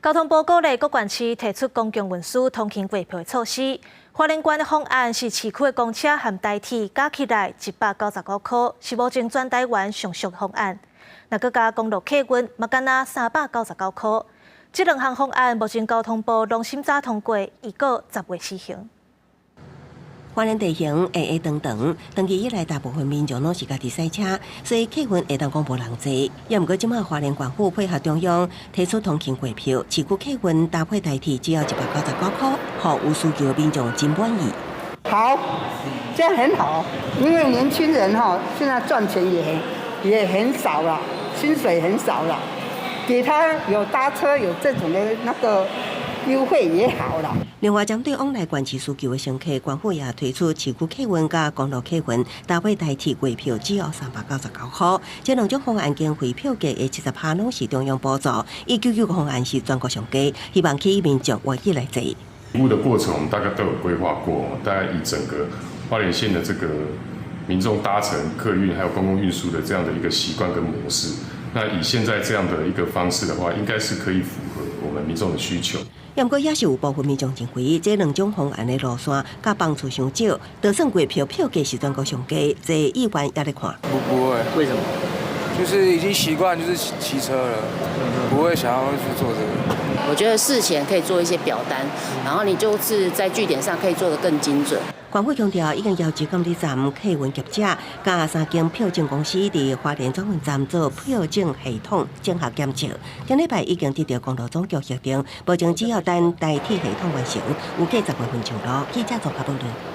交通部鼓勵各縣市提出公共運輸通勤月票的措施。花蓮縣的方案是市區的公車和台鐵加起來195箍，是目前全台灣上俗的方案。若閣加公路客運，嘛干焦399箍。這兩項方案目前交通部攏審查通過，預告10月施行。花蓮地形狹狹長長，長期以來大部分民眾攏是家己駛車，所以客運會當講無人坐。也毋過這馬花蓮縣府配合中央提出通勤月票，市區客運搭配台鐵只要199箍，予有需求的民眾真滿意。好，這樣很好，因為年輕人哈，現在賺錢也很少了，薪水很少了，給他有搭車有這種的那個優惠也好了。另外，針對往來縣市需求的乘客，縣府也推出市區客運佮公路客運搭配台鐵月票只要399箍。這兩種方案經費票價的70趴攏是中央補助，199個方案是全國上低，希望吸引民眾願意來坐。服務的過程，我們大概都有規劃過，大概以整個花蓮縣的這個民眾搭乘客運還有公共運輸的這樣的一個習慣跟模式，那以現在這樣的一個方式的話，應該是可以符合我們民眾的需求。不過也是有部分民眾認為，這兩種方案的路線佮班次傷少，就算月票票價是全國上低，這意願也咧看。不不會，為什麼？就是已經習慣就是騎車了，不會想要去做這個。我覺得事前可以做一些表單，然後你就是在據點上可以做得更精準。縣府強調，已經要求監理站客運業者，佮三間票證公司佇花蓮轉運站做票證系統整合檢測。頂禮拜已經得到公路總局核定，保證只要等台鐵系統完成，預計10月份上路。記者綜合報道。